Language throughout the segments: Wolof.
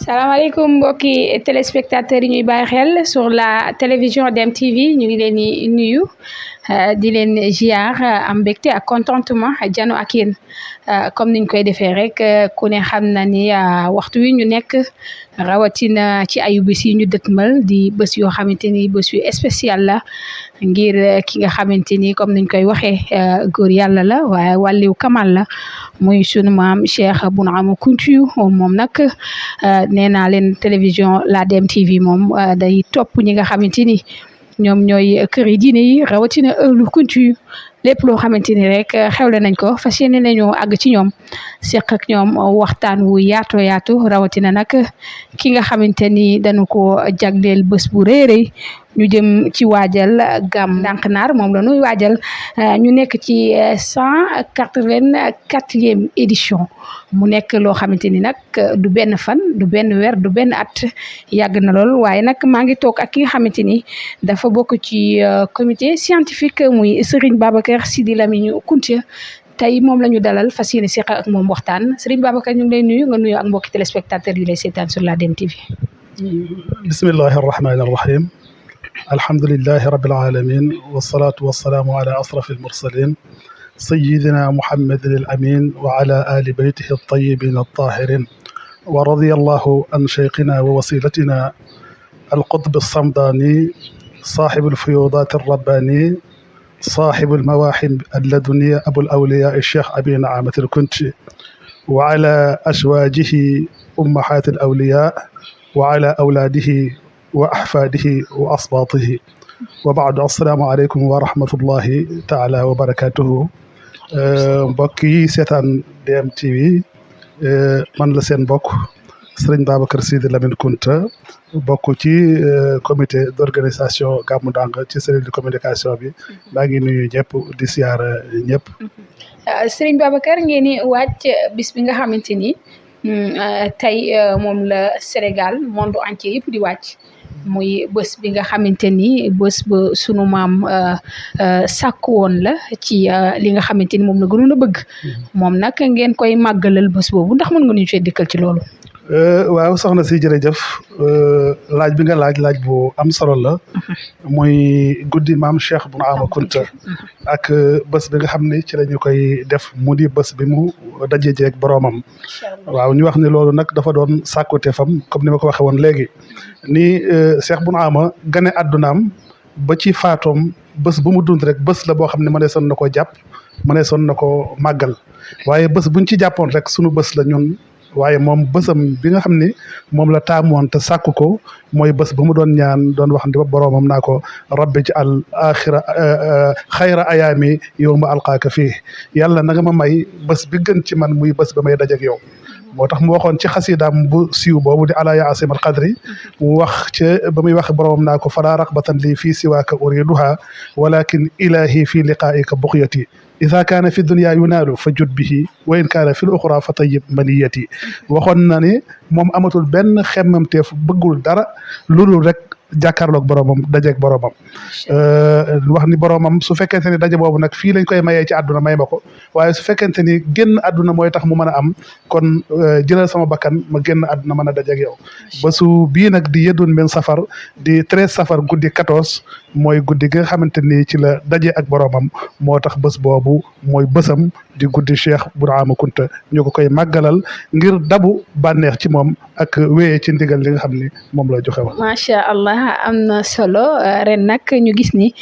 salaamaaleykum mbokki téléspectateurs yi ñuy bàyyi xel sur la télévision DMTV ñu ngi leen di nuyu di leen ziar am mbégte ak contentement jano ak yéen comme niñ koy defee rek ku ne xam na ni waxtu wi ñu nekk rawatina ci ayu bés yi ñu dëkkmal di bés yoo xamante ni bés yu spécial la ngir ki nga xamante ni comme niñ koy waxee góor yàlla la waaye wàlliw kamal la muy sunu maam Cheikh Bounama Kountiou moom nag nee naa leen télévision la DMTV moom day topp ñi nga xamante ni ñoom ñooy kër yi diine yi rawatina ëllu Kountiou lépp loo xamante ni rek xewle nañ ko fas yéene nañu àgg ci ñoom seq ak ñoom waxtaan wu yaatu rawatina nag ki nga xamante ni dañu ko jagleel bés bu rëy rëy ñu jëm ci waajal gàmm Ndànknaar moom la ñuy waajal ñu nekk ci 184e édition mu nekk loo xamante ni nag du benn fan du benn weer du benn at yàgg na lool waaye nag maa ngi toog ak ki nga xamante ni dafa bokk ci comité scientifique muy Serigne Babacar Sidi Lamine Kounta tey moom la ñu dalal fas yéene seq ak moom waxtaan Serigne Babacar ñu ngi lay nuyu nga nuyu ak mbokki téléspectateurs yu lay seetaan sur la DMTV. bismillahi arrahmani arrahim alhamdulillahi rabbil alamin wassalatu wassalamu ala asrafil mursalin sayyidina muhammadin al amin wa ala ali baytihi at-tayyibin at-tahirin wa radiyallahu an shaykhina wa wasilatina al-qutb as-samdani صاحب الفيوضات الرباني صاحب المواهب اللدنية أبو الأولياء الشيخ أبي نعمة الكنتي وعلى أزواجه أمهات الأولياء وعلى أولاده وأحفاده وأصباطه وبعد السلام عليكم ورحمة الله تعالى وبركاته mbokk yi seetaan DMTV man la seen mbokk Serigne Babacar Sidi Lamine Kounta bokk ci comité d'organisation Gamou Ndang ci cellule de communication bi maa ngi nuyu ñëpp di siyaar ñëpp. Serigne Babacar ngeen ni wàcc bis bi nga xamante ni tey moom la Sénégal monde entier yëpp di wàcc muy bés bi nga xamante ni bés ba sunu maam sàkk woon la ci li nga xamante ni moom la gënoon a bëgg moom nag ngeen koy màggalal bés boobu ndax mën nga ñu cee dikkal ci loolu. waaw soxna si jërëjëf laaj bi nga laaj bu am solo la muy guddi maam Cheikh Bounama Kounta ak bés bi nga xam ne ci la ñu koy def mu di bés bi mu daje jeeg boroomam waaw ñu wax ne loolu nag dafa doon sàkkute fam comme ni ma ko waxee woon léegi ni Cheikh Bounama gane addunaam ba ci faatoom bés bu mu dund rek bés la boo xam ne ma ne son na ko jàpp ma ne son na ko màggal waaye bés buñ ci jàppoon rek sunu bés la ñun waaye moom bésam bi nga xam ni moom la taamoon te sàkku ko mooy bés ba mu doon ñaan doon wax ndi ba boroomam naa ko rabbi ci al axira xayra ayaami yow ma alqaaka fii yàlla na nga ma may bés bi gën ci man muy bés ba may dajek yow moo tax mu waxoon ci xasidaam bu siiw boobu di ala ya asimal qadri mu wax ci ba muy wax boroomam naa ko fala raqbatan lii fii siwaaka uriduha walakin ilahi fii liqaika buqyati ida kaana fi dunia yunaalu fa jud bihi wa in kaana fi l oxra fa tayyib maniyati waxoon na ni moom amatul benn xemmamteef bëggul dara loolu rek jàkkaarloog boromam dajeeg boromam wax ni boromam su fekkente ni daje boobu nag fii lañ koy mayee ci àdduna may ma ko waaye su fekkente ni génn àdduna mooy tax mu mën a am kon jëlal sama bakkan ma génn àdduna mën a dajeeg yow bésu bii nag di yeddun min safar di 13 safar guddi 14 mooy guddi gi nga xamante ni ci la daje ak boromam moo tax bés boobu mooy bésam di guddi Cheikh Bounama Kounta ñu ko koy màggalal ngir dabu bànneex ci moom ak wéyee ci ndigal li nga xam ni moom la joxe woon. macha allah am na solo ren nag ñu gis ni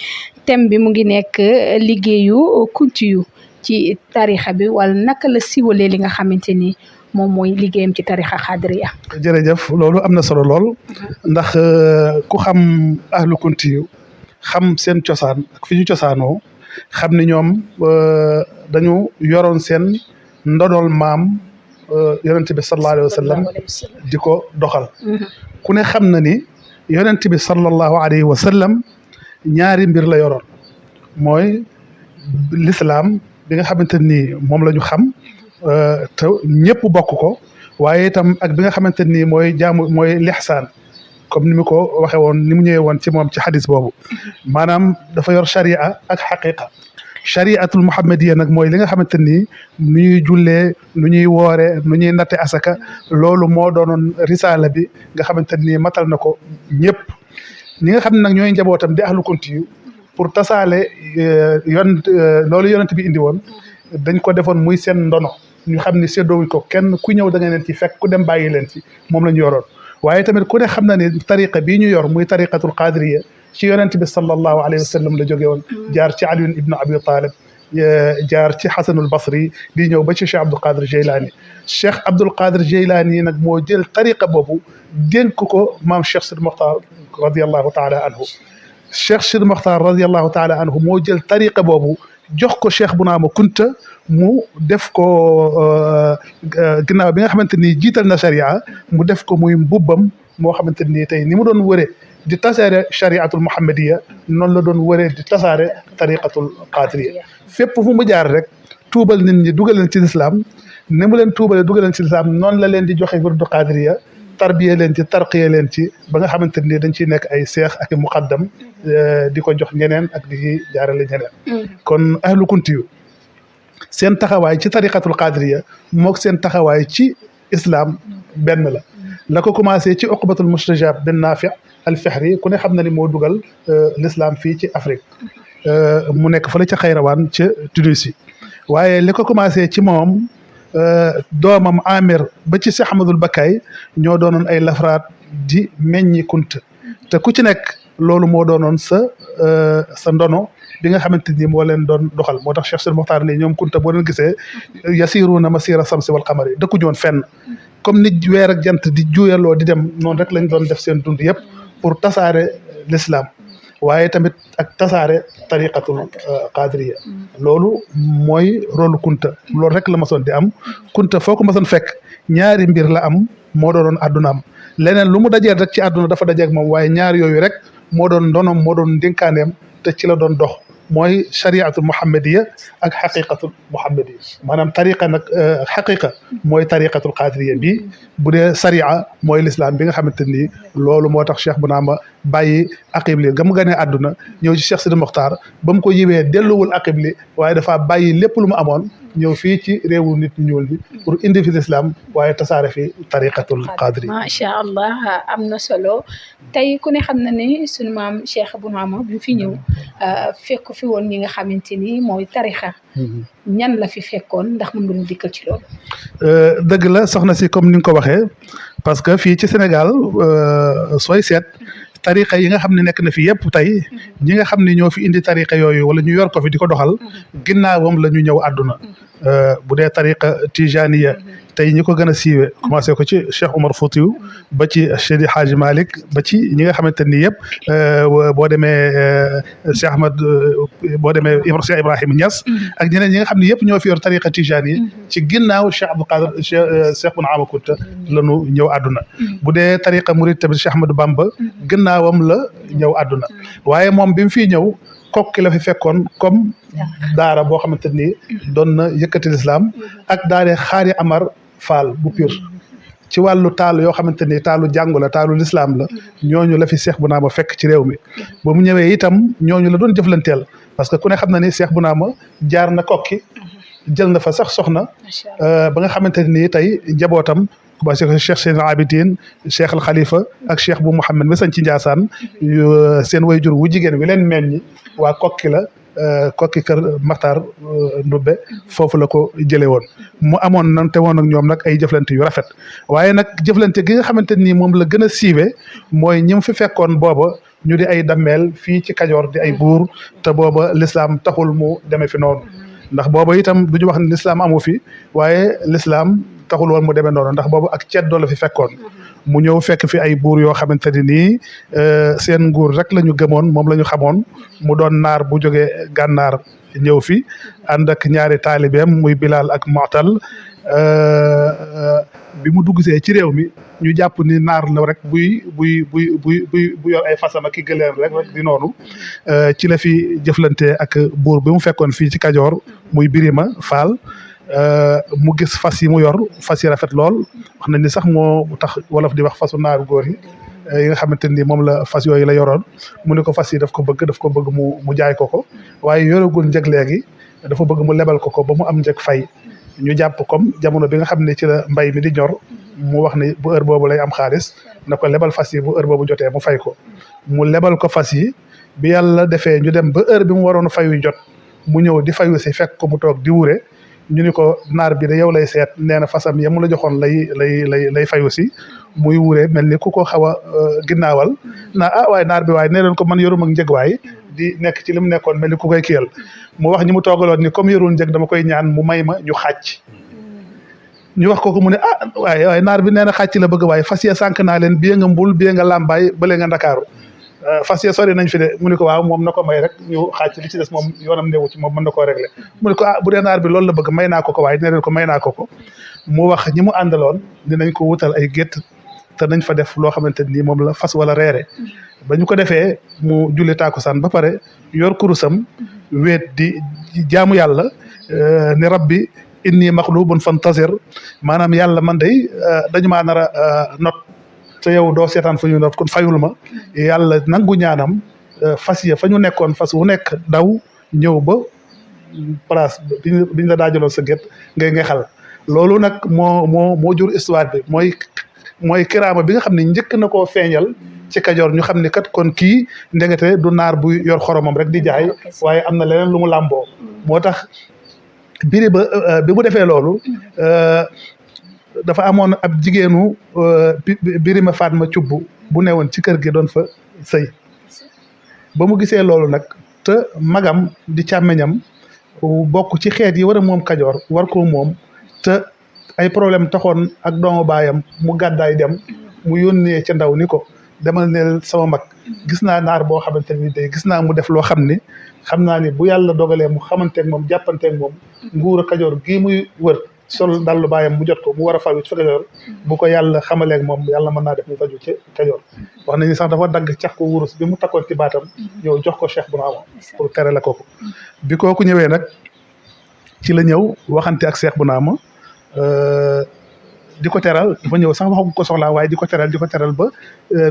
thème bi mu ngi nekk liggéeyu Kountiou ci tarixa bi wala naka la siwalee li nga xamante ni moom mooy liggéeyam ci tarixa xaadiriya. jërëjëf loolu am na solo lool ndax ku xam ahlu Kountiou xam seen cosaan ak fi ñu cosaanoo xam ni ñoom dañu yoroon seen ndodol maam yonent bi sallallahu alayhi wa sallam di ko doxal ku ne xam na ni yonent bi sallallahu alayhi wa sallam ñaari mbir la yoroon mooy l'islam bi nga xamante ni moom la ñu xam te ñëpp bokk ko waaye itam ak bi nga xamante ni mooy mooy lixsaan comme ni mu ko waxee woon ni mu ñëwee woon ci moom ci xadis boobu maanaam dafa yor sharia ak xaqiqa chariatul muhammadiya nag mooy li nga xamante ni nu ñuy jullee nu ñuy woore nu ñuy natte asaka loolu moo doonoon risaala bi nga xamante ni matal na ko ñëpp ñi nga xam ne nag ñooy njabootam di ahlu kunti yu pour tasaale loolu yonent bi indi woon dañ ko defoon muy seen ndono ñu xam ni séddoowuñ ko kenn ku ñëw da nga leen ci fekk ku dem bàyyi leen ci moom la ñu yoroon waaye tamit ku ne xam na ne tariqa bii ñu yor muy tariqatul qadiriya ci yonent bi sallallahu alayhi wa sallam la jóge woon jaar ci aliyun ibnu abi talib jaar ci xasanul basri di ñëw ba ci cheikh abdul qadir jeylaani cheikh abdul qadir jeylaani nag moo jël tariqa boobu dénk ko maam cheikh sid moxtar radiallahu taala anhu cheikh sid moxtar radiallahu taala anhu moo jël tariqa boobu jox ko cheikh Bunaama Kunta mu def ko ginnaaw bi nga xamante ni jiital na sharia mu def ko muy mbubbam moo xamante ni tey ni mu doon wëre di tasaare chariatul muhammadiya noonu la doon wëree di tasaare tariqatul qadiriya fépp fu mu jaar rek tuubal nit ñi dugal leen ci lislaam ni mu leen tuubalee dugal leen ci lislaam noonu la leen di joxe wirdu qadiriya tarbiye leen ci tarqiye leen ci ba nga xamante ni dañ ciy nekk ay seex ak i muqaddam di ko jox ñeneen ak di jaarale ñeneen kon ahlu kunti yu seen taxawaay ci tariqatul qadiriya mook seen taxawaay ci islam benn la ko commencé ci uqbatul mustajab bin nafi al fihri ku ne xam na ni moo dugal l'islam fii ci Afrique mu nekk fële ca Xayrawaan ca Tunisie waaye li ko commencé ci moom doomam Amir ba ci Cheikh Ahmadul Bakay ñoo doonoon ay lafraat di meññi kunt te ku ci nekk loolu moo doonoon sa ndono bi nga xamante ni moo leen doon doxal moo tax Cheikh Sidi Mokhtar ni ñoom kunta boo leen gisee yasiruuna masira samsi wal qamari dëkkuñu woon fenn comme nit weer ak jant di juyaloo di dem noonu rek lañ doon def seen dund yëpp pour tasaare l'islam waaye tamit ak tasaare tariqatul qadiriya loolu mooy rôle kunta loolu rek la masoon di am kunta foo ko masoon fekk ñaari mbir la am moo doonoon àddunaam leneen lu mu dajeel rek ci àdduna dafa dajeeg moom waaye ñaar yooyu rek moo doon ndonom moo doon dénkaaneem te ci la doon dox mooy chariatul muhammadiya ak xaqiqatul muhammadiya maanaam tariqa nag xaqiqa mooy tariqatul qadiriya bi bu dee sariya mooy l'islam bi nga xamante ni loolu moo tax Cheikh Bounama bàyyi aqibli ga mu ganee àdduna ñëw ci Cheikh Sidi Mokhtar ba mu ko yiwee delluwul aqibli waaye dafa bàyyi lépp lu mu amoon ñëw fii ci réewu nit ñuul bi pour indi fi l'islam waaye tasaare fi tariqatul qadiriya. macha allah am na solo tey ku ne xam na ne sunu maam Cheikh Bounama bi fi ñëw fekk fi woon ñi nga xamante ni mooy tarixa ñan la fi fekkoon ndax mën nga ñu dikkal ci loolu. dëgg la soxna si comme ni nga ko waxee parce que fii ci Sénégal sooy seet tariqa yi nga xam ne nekk na fi yëpp tey ñi nga xam ne ñoo fi indi tariqa yooyu wala ñu yor ko fi di ko doxal ginnaawam la ñu ñëw àdduna bu dee tariqa tijaniya tey ñi ko gën a siiwe commencé ko ci Cheikh Omar Foutiou ba ci Seydi Hadji Malick ba ci ñi nga xamante ni yëpp boo demee Cheikh Ahmad boo demee Cheikh Ibrahima Niass ak ñeneen ñi nga xam ne yëpp ñoo fi yor tariqa tijaniya ci ginnaaw Cheikh Abdou Qadir Cheikh Bounama Kunta la ñu ñëw àdduna bu dee tariqa Murid tamit Cheikh Ahmadou Bamba ginnaawam la ñëw àdduna waaye moom bi mu fii ñëw kokki la fi fekkoon comme daara boo xamante ni doon na yëkkati lislaam ak daare xaari Amar Fall bu Pire ci wàllu taal yoo xamante ni taalu jàngu la taalu lislaam la ñooñu la fi Cheikh Bounama fekk ci réew mi ba mu ñëwee itam ñooñu la doon jëflanteel parce que ku ne xam na ni Cheikh Bounama jaar na kokki jël na fa sax soxna ba nga xamante ni tey njabootam commencé ko Cheikh Seydil Abidin Cheikh al Khalifa ak Cheikh bu Mouhamed mi sañ ci Ndiassane seen wayjur wu jigéen wi leen meññi waa kokki la kokki kër Makhtar Ndoumbé foofu la ko jëlee woon mu amoon nan te woon ak ñoom nag ay jëflante yu rafet waaye nag jëflante gi nga xamante ni moom la gën a siiwe mooy ñi mu fi fekkoon booba ñu di ay dammeel fii ci Kajoor di ay buur te booba l'islam taxul mu demee fi noonu ndax booba itam du ñu wax ne l'islam amu fi waaye l'islam taxul woon mu demee noonu ndax boobu ak ceddo la fi fekkoon mu ñëw fekk fi ay buur yoo xamante ni nii seen nguur rek la ñu gëmoon moom la ñu xamoon mu doon naar bu jógee gànnaar ñëw fi ànd ak ñaari taalibeem muy Bilal ak Mu'tal bi mu dugg see ci réew mi ñu jàpp ni naar la rek buy yor ay fasam ak ki gëléem rek di noonu ci la fi jëflante ak buur bi mu fekkoon fii ci Kajoor muy Birima Fall mu gis fas yi mu yor fas yi rafet lool wax nañ ni sax moo tax wolof di wax fasu naaru góor yi yi nga xamante ni moom la fas yooyu la yoroon mu ne ko fas yi daf ko bëgg mu jaay ko waaye yoragul njëg léegi dafa bëgg mu lebal ko ba mu am njëg fay ñu jàpp comme jamono bi nga xam ne ci la mbay mi di ñor mu wax ni bu heure boobu lay am xaalis na ko lebal fas yi bu heure boobu jotee mu fay ko mu lebal ko fas yi bi yàlla defee ñu dem ba heure bi mu waroon fayu jot mu ñëw di fayu si fekk ko mu toog di wure ñu ni ko naar bi de yow lay seet nee na fasam ya mu la joxoon lay fayu si muy wure mel ni ku ko xaw a ginnaawal waaye naar bi waaye nee leen ko man yorum ak njëg waay di nekk ci li mu nekkoon mel ni ku koy kiyal mu wax ñi mu toogaloon ni comme yorul njëg dama koy ñaan mu may ma ñu xàcc ñu wax ko mu ne waaye naar bi nee na xàcc la bëgg waaye fas yee sànq naa leen bii nga mbul bii nga làmbaay bële nga ndakaaru fas yee sori nañ fi de mu ne ko waaw moom na ko may rek ñu xàcc li ci des moom yoonam newu ci moom mën na koo régler mu ne ko bu dee naar bi loolu la bëgg may naa ko waaye nee leen ko may naa ko mu wax ñi mu àndaloon dinañ ko wutal ay gétt te nañ fa def loo xamante ni moom la fas wala reere ba ñu ko defee mu julli tàkkusaan ba pare yor kurusam weet di jaamu yàlla ni rabbi inni maxlubun fantasir maanaam yàlla man day dañu maa nar a not te yow doo seetaan fa ñu not kon fayul ma yàlla nangu ñaanam fas ya fa ñu nekkoon fas wu nekk daw ñëw ba place biñ la daajaloon sa gét ngay xal loolu nag moo jur histoire bi mooy kiraama bi nga xam ne njëkk na koo feeñal ci Kajoor ñu xam ne kat kon kii ndengete du naar bu yor xoromam rek di jaay waaye am na leneen lu mu làmboo moo tax biri ba bi mu defee loolu dafa amoon ab jigéenu Birima Fatma Cubb bu newoon ci kër gi doon fa sëy ba mu gisee loolu nag te magam di càmmeñam bokk ci xeet yi war a moom Kajoor war ko moom te ay problème taxoon ak doomu baayam mu gàddaay dem mu yónnee ca ndaw ni ko demal neel sama mag gis naa naar boo xamante ni day gis naa mu def loo xam ni xam naa ni bu yàlla dogalee mu xamanteeg moom jàppanteeg moom nguur a Kajoor gii muy wër sol dallu baayam mu jot ko mu war a faju ci Kajoor bu ko yàlla xamaleeg moom yàlla mën naa def mu faju ci Kajoor wax nañu sax dafa dagg cax ko wurus bi mu takkoon ci baatam yow jox ko Cheikh Bounama pour tere la kooku bi kooku ñëwee nag ci la ñëw waxante ak Cheikh Bounama di ko teral dafa ñëw sax waxu ko soxlaa waaye di ko teral ba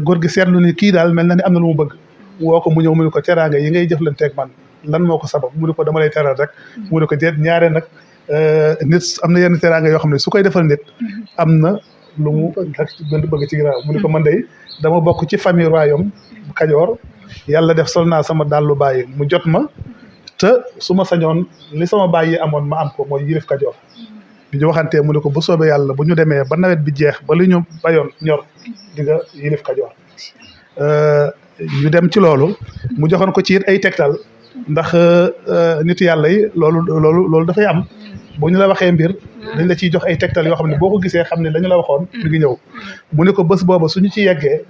góor gi seetlu ni kii daal mel na ni am na lu mu bëgg woo ko mu ñëw mu ne ko teraanga yi ngay jëflanteeg man lan moo ko sabab mu ne ko dama lay teral rek mu ne ko déet ñaare nag nit am na yenn teraanga yoo xam ne su koy defal nit am na lu mu bëgg ci ginnaaw mu ne ko man day dama bokk ci famille royaume Kajoor yàlla def sol naa sama dàllu bàyyi mu jot ma te su ma sañoon li sama bàyyi amoon ma am ko mooy yilif Kajoor bi ñu waxantee mu ne ko bu soobee yàlla bu ñu demee ba nawet bi jeex ba li ñu bayoon ñor di nga yilif Kajoor ñu dem ci loolu mu joxoon ko ci it ay tegtal ndax nit yàlla yi loolu dafay am bu ñu la waxee mbir dañ la ciy jox ay tegtal yoo xam ne boo ko gisee xam ne dañu la waxoon mi ngi ñëw mu ne ko bés booba suñu ci yeggee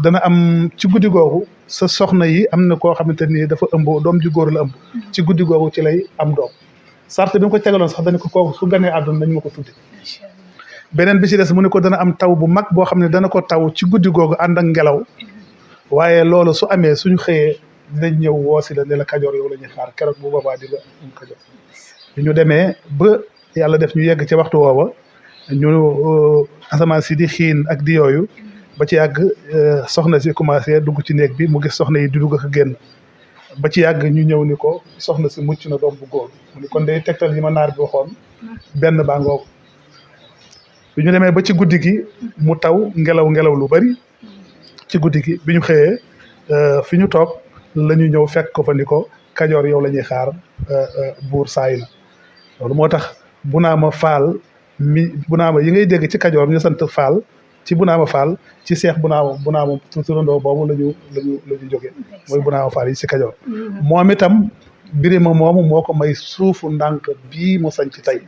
dana am ci guddi googu sa soxna yi am na koo xamante ni dafa ëmb doom ju góor la ëmb ci guddi googu ci lay am doom sart bi mu ko tegaloon sax dañu ko kooku su ganee àdduna nañ ma ko tudde beneen bi ci des mu ne ko dana am taw bu mag boo xam ne dana ko taw ci guddi googu ànd ak ngelaw waaye loolu su amee suñu xëyee dinañ ñëw woosi la ne la Kajoor yow la ñuy xaar keroog bu boobaa di nga am Kajoor bi ñu demee ba yàlla def ñu yegg ci waxtu woowa ñu asamaan si di xiin ak di yooyu ba ci yàgg soxna si commencé dugg ci néeg bi mu gis soxna yi di dugg ak génn ba ci yàgg ñu ñëw ni ko soxna si mucc na doom bu góor mu ni kon day tegtal yi ma naar bi waxoon benn baa ngoogu bi ñu demee ba ci guddi gi mu taw ngelaw lu bari ci guddi gi bi ñu xëyee fi ñu toog la ñu ñëw fekk ko fa ni ko Kajoor yow la ñuy xaar buur saay na loolu moo tax Bounama Fall Bounama yi ngay dégg ci Kajoor ñu sant Fall ci Bounama Fall ci Seex Bounama turandoo boobu la ñu jóge mooy Bounama Fall yi ci Kajoor moom itam Birima moomu moo ko may suufu ndànk bii mu sañ ci tey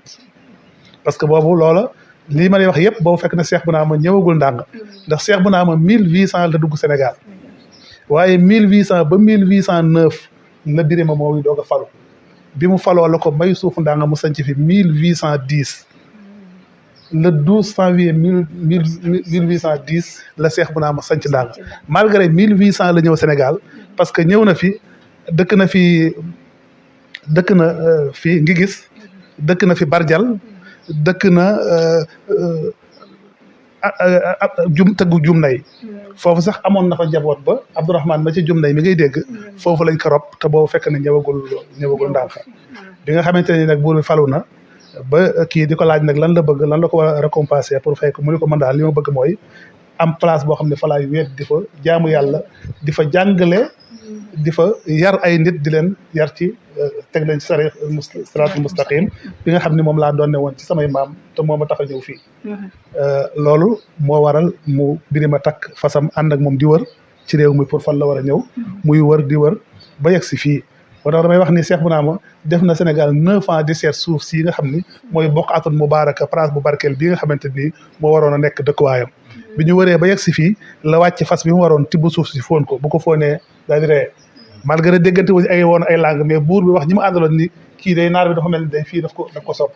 parce que boobu loola lii ma lay wax yëpp boobu fekk na Seex Bounama ñëwagul ndànk ndax Seex Bounama 1800 la dugg Sénégal waaye 1800 ba 1809 la Birima moomu doog a falu bi mu faloo la ko may suufu ndànk mu sañ ci fi 1810 le 12 janvier 1810 la Seex Bounama sañ ci ndànk malgré 1800 la ñëw Sénégal parce que ñëw na fi dëkk na fi Ngigis dëkk na fi Barjal dëkk na tëggu jum nay foofu sax amoon na fa njaboot ba Abdourahmane ma ci jum nay mi ngay dégg foofu lañ ko rob te boobu fekk na ñëwagul ndànk bi nga xamante ni nag buur bi falu na ba kii di ko laaj nag lan la bëgg lan la ko war a récompenser pour fay ko mu ni ko mën daal li ma bëgg mooy am place boo xam ne fa laay wéet di fa jaamu yàlla di fa jàngale di fa yar ay nit di leen yar ci teg leen ci siraatul mustaqim bi nga xam ne moom laa doon ne woon ci samay maam te moo ma tax a ñëw fii loolu moo waral mu birima takk fasam ànd ak moom di wër ci réew mi pour fan la war a ñëw muy wër di wër ba yegg si fii moo tax damay wax ni Cheikh Bounama def na Sénégal 9 ans di seet suuf si nga xam ni mooy boqaatun mubaaraka place bu barkeel bii nga xamante ni moo waroon a nekk dëkkuwaayam bi ñu wëree ba yegg si fii la wàcc fas bi mu waroon tibb suuf si foon ko bu ko foonee daal di ree malgré déggante wu ay woon ay langue mais buur bi wax ñi mu àndaloon ni kii day naar bi dafa mel ni day fii daf ko sopp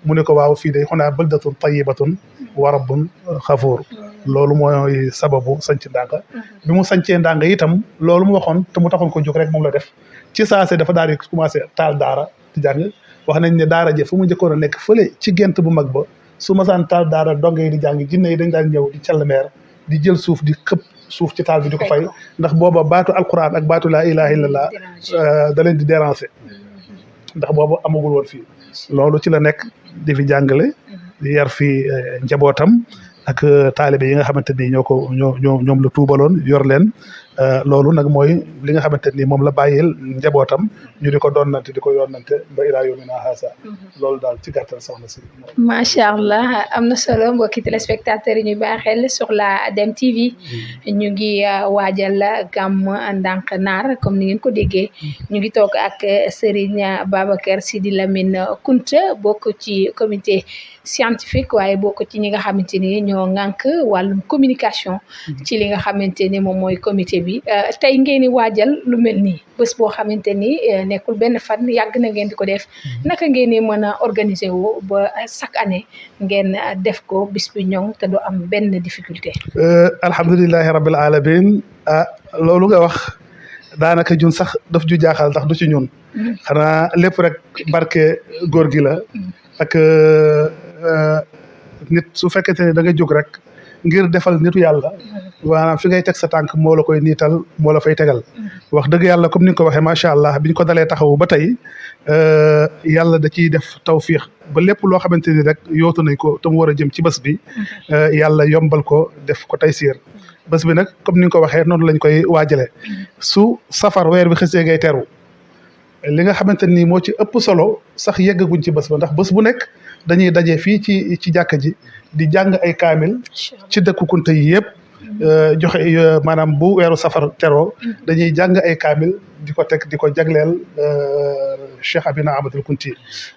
mu ne ko waaw fii day xunaa baldatun tayyibatun wa rabbun xafuur loolu mooy sababu sanc ndànga bi mu sancee ndànga itam loolu mu waxoon te mu taxoon ko jóg rek moom la def ci saase dafa daal di commencé taal daara di jàng wax nañ ne daara je fu mu njëkkoon a nekk fële ci gent bu mag ba su masaan taal daara donge yi di jàng jinne yi dañ daan ñëw di calmeer di jël suuf di këpp suuf ci taal bi di ko fay ndax booba baatu alquran ak baatu laa ilaha illallah da leen di déranger ndax booba amagul woon fii loolu ci la nekk di fi jàngale di yar fi njabootam ak taalibe yi nga xamante ni ñoom la tuubaloon yor leen loolu nag mooy li nga xamante ni moom la bàyyil njabootam ñu di ko doonante di ko yoonante ba ilaa yawmina haasa loolu daal ci gàttal soxna si. macha allah am na solo mbokki téléspectateurs yi ñuy bàyyi xel sur la DEM TV ñu ngi waajal gàmm ndànk naar comme ni ngeen ko déggee ñu ngi toog ak Serigne Babacar Sidi Lamine Kunta bokk ci comité scientifique waaye bokk ci ñi nga xamante ni ñoo ŋànk wàllum communication ci li nga xamante ni moom mooy comité bi tey ngeen di waajal lu mel nii bés boo xamante ni nekkul benn fan yàgg na ngeen di ko def naka ngeen di mën a organiser wu ba chaque année ngeen def ko bis bi ñoŋ te du am benn difficulté. alhamdulilahi rabbil alamin loolu nga wax daanaka ñun sax daf ju jaaxal ndax du ci ñun xanaa lépp rek barke góor gi la ak nit su fekkente ne da nga jóg rek ngir defal nitu yàlla maanaam fi ngay teg sa tànk moo la koy niital moo la fay tegal wax dëgg yàlla comme ni nga ko waxee macha allah biñ ko dalee taxawu ba tey yàlla da ciy def tawfiix ba lépp loo xamante ni rek yootu nañ ko te mu war a jëm ci bés bi yàlla yombal ko def ko tey siir bés bi nag comme ni nga ko waxee noonu lañ koy waajale su safar weer bi xësee ngay teru li nga xamante ni moo ci ëpp solo sax yeggaguñ ci bés ba ndax bés bu nekk dañuy daje fii ci jàkka ji di jàng ay kaamil ci dëkku Kunta yi yëpp joxe maanaam bu weeru safar teroo dañuy jàng ay kaamil di ko teg di ko jagleel Cheikh Abina Ahmadul Kunti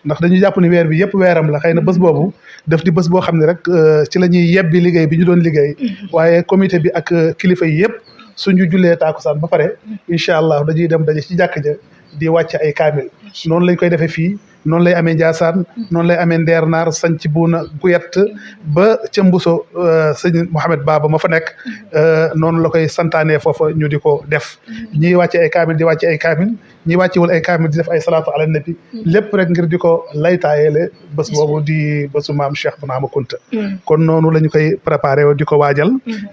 ndax dañuy jàpp ni weer bi yëpp weeram la xëy na bés boobu daf di bés boo xam ne rek ci la ñuy yebbi liggéey bi ñu doon liggéey waaye comité bi ak kilifa yi yëpp suñu jullee taakusaan ba pare incha allah dañuy dem daje ci jàkka ja di wàcc ay kaamil noonu lañ koy defee fii noonu lay amee Njaasaan noonu lay amee Ndeer Naar sanc buuna Guyett ba ca Mbuso sëñ Mouhamed Baba ma fa nekk noonu la koy santaanee foofa ñu di ko def ñiy wàcce ay kaamil di wàcce ay kaamil ñi wàccewul ay kaamil di def ay salaatu ala nabi lépp rek ngir di ko laytaayeele bés boobu di bésu maam Cheikh Bounama Kunta kon noonu la ñu koy préparé di ko waajal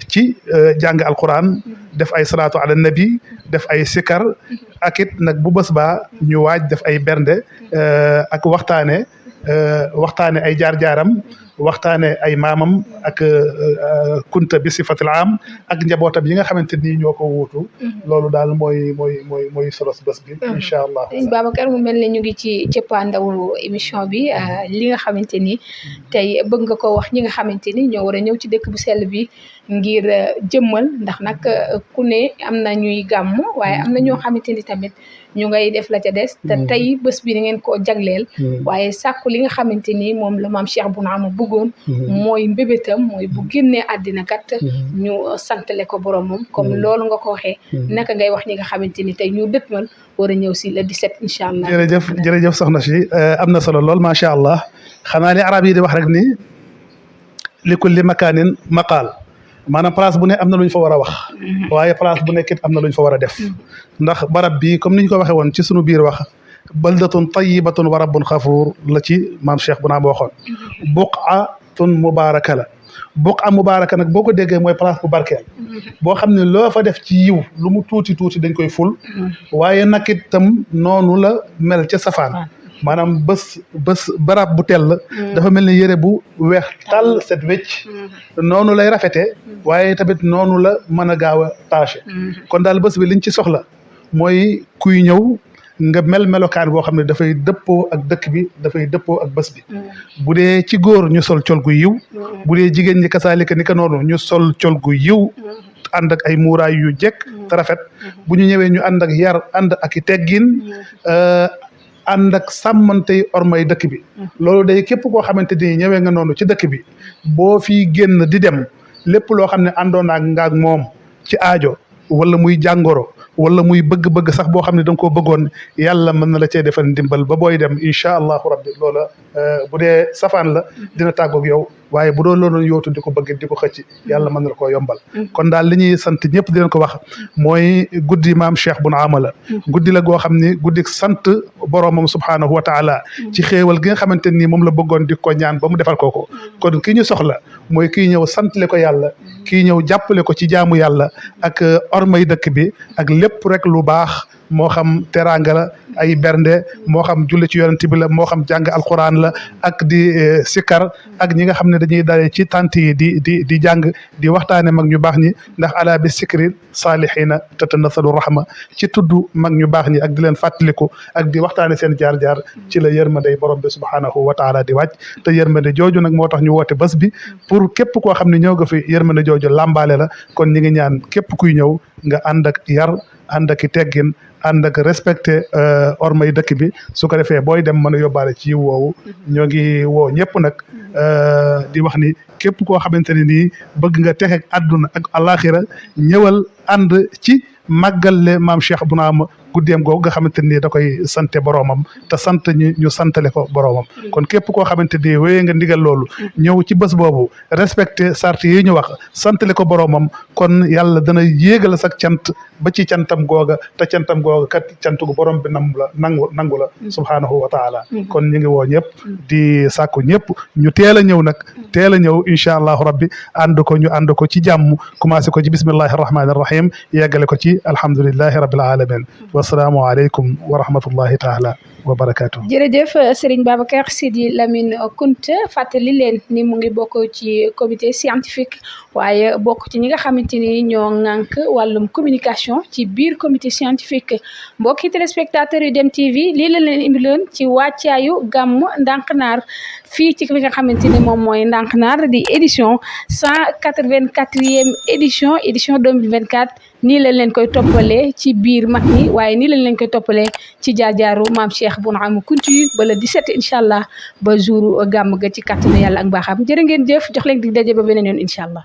ci jàng alquran def ay salaatu ala nabi def ay sikar ak it nag bu bés baa ñu waaj def ay bernde ak waxtaane ay jaar-jaaram waxtaane ay maamam ak Kunta bi sifatil am ak njabootam yi nga xamante ni ñoo ko wuutu loolu daal mooy solos bés bi incha allah. Babacar mu mel ne ñu ngi ci cëppaandawu émission bi li nga xamante ni tey bëgg nga ko wax ñi nga xamante ni ñoo war a ñëw ci dëkk bu sell bi ngir jëmmal ndax nag ku ne am na ñuy gàmm waaye am na ñoo xamante ni tamit ñu ngay def la ca des te tey bés bi da ngeen koo jagleel waaye sàkku li nga xamante ni moom la maam Cheikh Bounama bëggoon mooy mbébétam mooy bu génnee àddina kat ñu santale ko boromam comme loolu nga ko waxee naka ngay wax ñi nga xamante ni tey ñu dëtmal war a ñëw si le 17 incha allah. jërëjëf soxna si am na solo lool macha allah xanaa li arab yi di wax rek ni li kulli makaanin maqaal maanaam place bu ne am na lu ñu fa war a wax waaye place bu nekkit am na lu ñu fa war a def ndax barab bi comme ni ñu ko waxee woon ci sunu biir wax baldatun tayyibatun wa rabbun xafuur la ci maam Cheikh Bounama waxoon buqatun mubaaraka la buq'a mubaaraka nag boo ko déggee mooy place bu barkeel boo xam ne loo fa def ci yiw lu mu tuuti tuuti dañ koy ful waaye nag itam noonu la mel ca safaan maanaam bés barab bu tell dafa mel ni yére bu weex tàll set wecc noonu lay rafete waaye tamit noonu la mën a gaaw a taché kon daal bés bi liñ ci soxla mooy kuy ñëw nga melokaan boo xam ne dafay dëppoo ak dëkk bi dafay dëppoo ak bés bi bu dee ci góor ñu sol col gu yiw bu dee jigéen ñi kasaalika ni ka noonu ñu sol col gu yiw ànd ak ay muuraay yu jekk te rafet bu ñu ñëwee ñu ànd ak yar ànd ak i teggin ànd ak sàmmantey ormay dëkk bi loolu day képp koo xamante ni ñëwee nga noonu ci dëkk bi boo fi génn di dem lépp loo xam ne àndoon ak moom ci aajo wala muy jàngoro wala muy bëgg-bëgg sax boo xam ne da nga koo bëggoon yàlla mën na la cee defal ndimbal ba booy dem incha allahu rabbi loola bu dee safaan la dina tàggoog yow waaye bu doon loolu yootu di ko bëgg di ko xëcc yàlla mën na la koo yombal kon daal li ñuy sant ñëpp di leen ko wax mooy guddi maam Cheikh Bouna Ama la guddi la goo xam ni guddi sant boroomam subhaanahu wa taala ci xéewal gi nga xamante ni moom la bëggoon di ko ñaan ba mu defal ko kon ki ñu soxla mooy kii ñëw santle ko yàlla kii ñëw jàppale ko ci jaamu yàlla ak ormay dëkk bi ak lépp rek lu baax moo xam teraanga la ay bernde moo xam julli ci yonent bi la moo xam jàng alquran la ak di sikkar ak ñi nga xam ne dañuy dalee ci tant yi di jàng di waxtaane mag ñu baax ñi ndax ala bi sikri saalihiina tatanasalu rahma ci tudd mag ñu baax ñi ak di leen fàttaliku ak di waxtaane seen jaar-jaar ci la yërmande borom bi subhaanahu wa taala di wàcc te yërmande jooju nag moo tax ñu woote bés bi pour képp koo xam ne ñëw nga fi yërmande jooju làmbaale la kon ñi ngi ñaan képp kuy ñëw nga ànd ak yar ànd ak i teggin ànd ak respecté ormay dëkk bi su ko defee booy dem mën a yóbbaale ci yiw woowu ñoo ngi woo ñëpp nag di wax ni képp koo xamante ne nii bëgg nga texeeg àdduna ak alaxira ñëwal ànd ci màggale maam Cheikh Bouna Ama guddeem googu nga xamante ni da koy sante boroomam te sant ñu santale ko boroomam kon képp koo xamante ni wéyee nga ndigal loolu ñëw ci bés boobu respecté sart yi ñu wax santale ko boroomam kon yàlla dana yéegal sak cant ba ci cantam googa te cantam googa kat cant gu borom bi nangu la subhaanahu wa taala kon ñu ngi woo ñëpp di sàkku ñëpp ñu teel a ñëw nag teel a ñëw incha allahu rabbi ànd ko ci jàmm commencé ko ci bismillahi arrahmani arrahim yeggale ko ci alhamdulillahi rabbil alamin wasalaamu aleykum wa rahmatullahi taala wa barakatuh jërëjëf Serigne Babacar Sidi Lamine Kounta fàttali leen ni mu ngi bokk ci comité scientifique waaye bokk ci ñi nga xamante ni ñoo ŋànk wàllum communication ci biir comité scientifique mbokki téléspectateurs yu Dem TV lii la leen indiloon ci wàccaayu gàmm Ndanknar fii ci li nga xamante ni moom mooy Ndanknar di édition 184e édition 2024 nii lañ leen koy toppalee ci biir mag ñi waaye nii lañ leen koy toppalee ci jaar-jaaru maam Cheikh Bouna Ama Kounta ba le 17 incha allah ba jour gàmm ga ci kàttanu yàlla ak mbaaxam jërë ngeen jëf jox leen di daje ba beneen yoon incha allah.